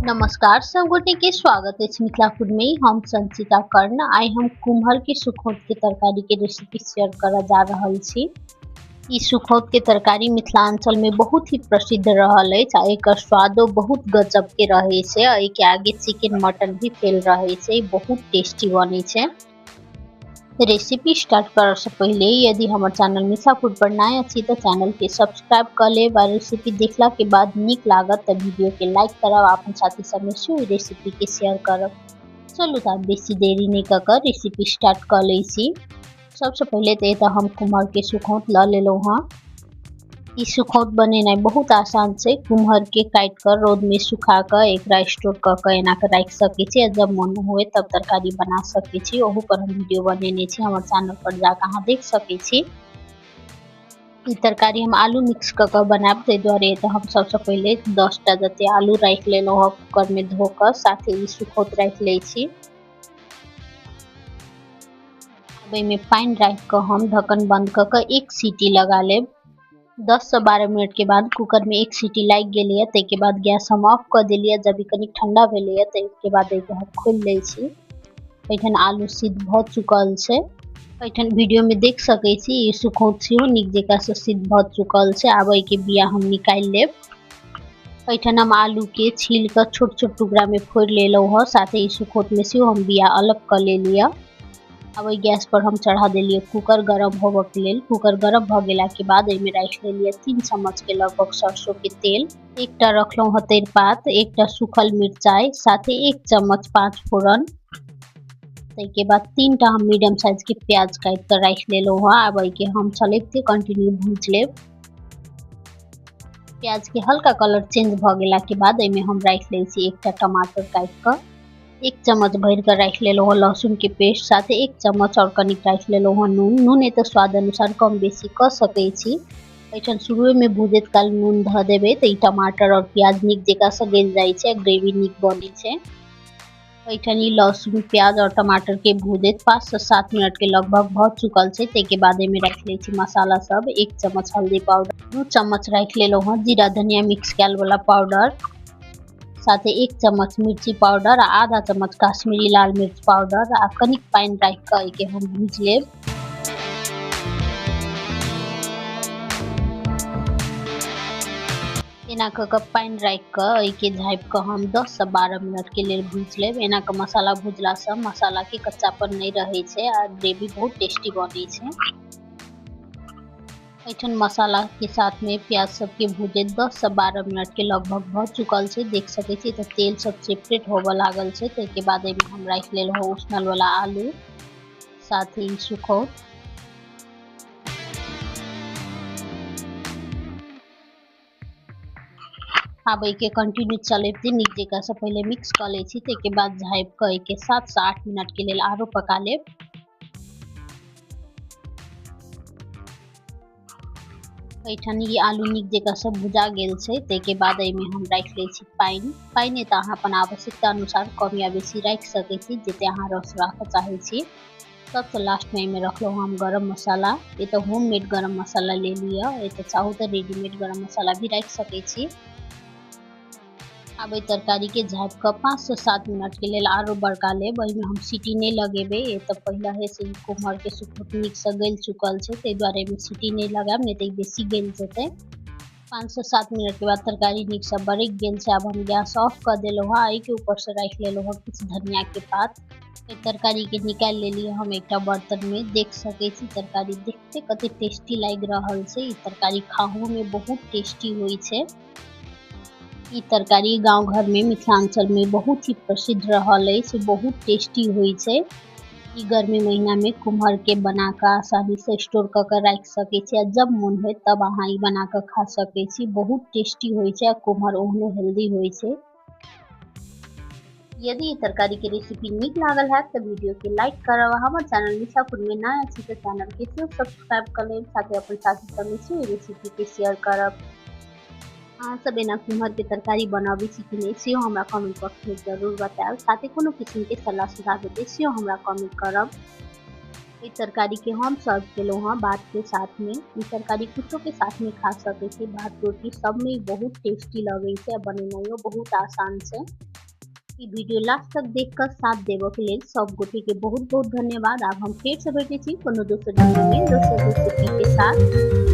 नमस्कार सब गोटे के स्वागत अछि मिथिला फूड में। हम संचिता कर्ण। आइ हम कुम्हर के सुखौत के तरकारी के रेसिपी शेयर करऽ जा रहल छी। ई सुखौत के तरकारी मिथिलांचल में बहुत ही प्रसिद्ध रहल अछि आ एकर स्वादो बहुत गजब के रहे छै। एहि के आगे चिकन मटन भी फेल रहे छै, बहुत टेस्टी बने छै। रेसिपी स्टार्ट करऽ से पहले यदि हमर चैनल मिथिला फूड पर नया छी तऽ चैनल के सब्सक्राइब कर लेब आ रेसिपी देखला के बाद नीक लागत तऽ वीडियो के लाइक करब आ अपन साथी सब में सेहो रेसिपी के शेयर करब। चलू तऽ आब बेसी देरी नहि कऽ कऽ रेसिपी स्टार्ट कऽ लै छी। सबसँ पहिले तऽ एतऽ हम कुम्हर के सुखौत लऽ लेलहुँ हँ। ई सुखौत बनेनाइ बहुत आसान छै। कुम्हर के काटि कऽ रौद में सुखा कऽ एकरा स्टोर कऽ कऽ एना कऽ राखि सकै छी आ जब मन हुए तब तरकारी बना सकै छी। ओहू पर हम वीडियो बनेने छी, हमर चैनल पर जाकऽ अहाँ देख सकै छी। ई तरकारी हम आलू मिक्स कऽ कऽ बनायब, ताहि दुआरे एतऽ हम सबसँ पहिले 10टा जते आलू राखि लेलहुँ हँ कुकर में धो कऽ, साथे ई सुखौत राखि लै छी। अब एहिमे पानि राखि कऽ हम ढक्कन बंद कऽ कऽ एक सीटी लगा लेब। 10 से 12 मिनट के बाद कुकर में एक सीटी लागि गेलैए। ताहिके बाद गैस हम ऑफ कऽ देलियै। जब ई कनि ठंडा भेलैए ताहिके बाद एहिके हम खोलि लै छी। एहिठाम आलू सिद्ध भऽ चुकल छै। एहिठाम वीडियो में देख सकै छी ई सुखौत सेहो नीक जकाँ से सिद्ध भऽ चुकल छै। आब एहिके बिया हम निकालि लेब। एहिठाम हम आलू के छील कऽ छोट छोट टुकड़ा में फोड़ि लेलहुँ हँ। साथे ई सुखौत में सेहो हम बिया अलग कऽ लेलियै। आब एहि गैस पर हम चढ़ा देलियै कुकर गरम होबऽ के लेल। कुकर गरम भऽ गेला के बाद एहिमे राखि लेलियै 3 चम्मच के लगभग सरसों के तेल, एकटा रखलहुँ हँ तेजपात, एकटा सूखल मिरचाइ, साथे 1 चम्मच 5 फोरन। ताहिके बाद 3टा हम मीडियम साइज के प्याज काटि कऽ राखि लेलहुँ हँ। आब एहिके हम चलैबते कंटिन्यू भूजि लेब। प्याज के हल्का कलर चेंज भऽ गेला के बाद एहिमे हम राखि लै छी एकटा टमाटर काटि कऽ, 1 चम्मच भरि कऽ राखि लेलहुँ हँ लहसुन के पेस्ट, साथे 1 चम्मच और कनिक राखि लेलहुँ हँ नून। नून एतऽ स्वाद अनुसार कम बेसी कऽ सकै छी। एहिठाम शुरुएमे भुजैत काल नून धऽ देबै तऽ ई टमाटर और प्याज नीक जकाँ सँ गलि जाइ छै, ग्रेवी नीक बनै छै। एहिठाम ई लहसुन प्याज और टमाटर के भुजैत 5 से 7 मिनट के लगभग भऽ चुकल छै। ताहिके बाद एहिमे राखि लै छी मसाला सब। 1 चम्मच हल्दी पाउडर, 2 चम्मच राखि लेलहुँ हँ जीरा धनिया मिक्स कयल वाला पाउडर, साथे 1 चम्मच मिर्ची पाउडर आ आधा चम्मच काश्मीरी लाल मिर्च पाउडर आ कनिक पानि राखि कऽ एहिके हम भूजि लेब। एना कऽ कऽ पानि राखि कऽ एहिके झाँपि कऽ हम 10 से 12 मिनट के लेल भूजि लेब। एना कऽ मसाला भुजलासँ मसाला के कच्चापन नहि रहै छै आ ग्रेवी बहुत टेस्टी बनै छै। एहिठाम मसाला के साथ में प्याज सबके भुजैत 10 से 12 मिनट के लगभग भऽ चुकल छै। देख सकै छी तऽ तेल सब सेपरेट होबऽ लागल छै। ताहिके बाद एहिमे हम राखि लेलहुँ उसनल वाला आलू, साथ ही सुखौत। आब एहिके कंटिन्यू चलैबते नीक जकाँ से पहिले मिक्स कऽ लै छी। ताहिके बाद झाँपि कऽ एहिके 7 से 8 मिनट के लेल आरो पका लेब। एहिठाम ई आलू नीक जकाँ से भुजा गेल छै। ताहिके बाद एहिमे हम राखि लै छी पानि। पानि तऽ अहाँ अपन आवश्यकता अनुसार कम या बेसी राखि सकै छी, जते अहाँ रस राखऽ चाहै छी। सबसँ लास्टमे एहिमे रखलहुँ हम गरम मसाला। एतऽ होममेड गरम मसाला ले लिअ, एतऽ चाहू तऽ रेडीमेड गरम मसाला भी राखि सकै छी। आब एहि तरकारी के झाँपि कऽ 5 से 7 मिनट के लेल आरो बड़का लेब। एहिमे हम सीटी नहि लगेबै। एतऽ पहिले से ई कुम्हर के सुखौत नीक से गलि चुकल छै, ताहि दुआरे एहिमे सीटी नहि लगायब, नहि तऽ ई बेसी गलि जेतै। 5 से 7 मिनट के बाद तरकारी नीक से बरकि गेल छै। आब हम गैस ऑफ कऽ देलहुँ हँ। एहिके ऊपर से राखि लेलहुँ हँ किछु धनिया के पात। एहि तरकारी के निकालि लेलियै हम एकटा बर्तन में। देख सकै छी तरकारी देखते कते टेस्टी लागि रहल छै। ई तरकारी खाहो में बहुत टेस्टी होइ छै। ई तरकारी गाँव घर में मिथिलांचल में बहुत ही प्रसिद्ध रहल अछि, बहुत टेस्टी होइ छै। ई गर्मी महीना में कुम्हर के बना कऽ आसानी से स्टोर कऽ कऽ राखि सकै छी आ जब मोन होय तब अहाँ ई बना कऽ खा सकै छी। बहुत टेस्टी होइ छै आ कुम्हर ओहनो हेल्दी होइ छै। यदि ई तरकारी के रेसिपी नीक लागल हैत तऽ वीडियो के लाइक करब आ हमर चैनल मिथिला फूड में नया छी तऽ चैनल के सेहो सब्सक्राइब कऽ लेब, साथे अपन साथी सब में सेहो ई रेसिपी के शेयर करब। अहाँ सब एना कुम्हर के तरकारी बनाबै छी कि नहि सेहो हमरा कमेंट बॉक्स में जरूर बतायब। साथे कोनो किस्म के सलाह सुझाव हेतै सेहो हमरा कमेंट करब। एहि तरकारी के हम सर्व केलहुँ हँ भात के साथ में। ई तरकारी कुछो के साथ में खा सकै छी, भात रोटी सब में बहुत टेस्टी लगै छै आ बनेनाइयो बहुत आसान छै। ई वीडियो लास्ट तक देख कऽ साथ देबऽ के लेल सब गोटे के बहुत बहुत धन्यवाद। आब हम फेर से भेटै छी कोनो दोसर वीडियो में दोसर रेसिपी के साथ।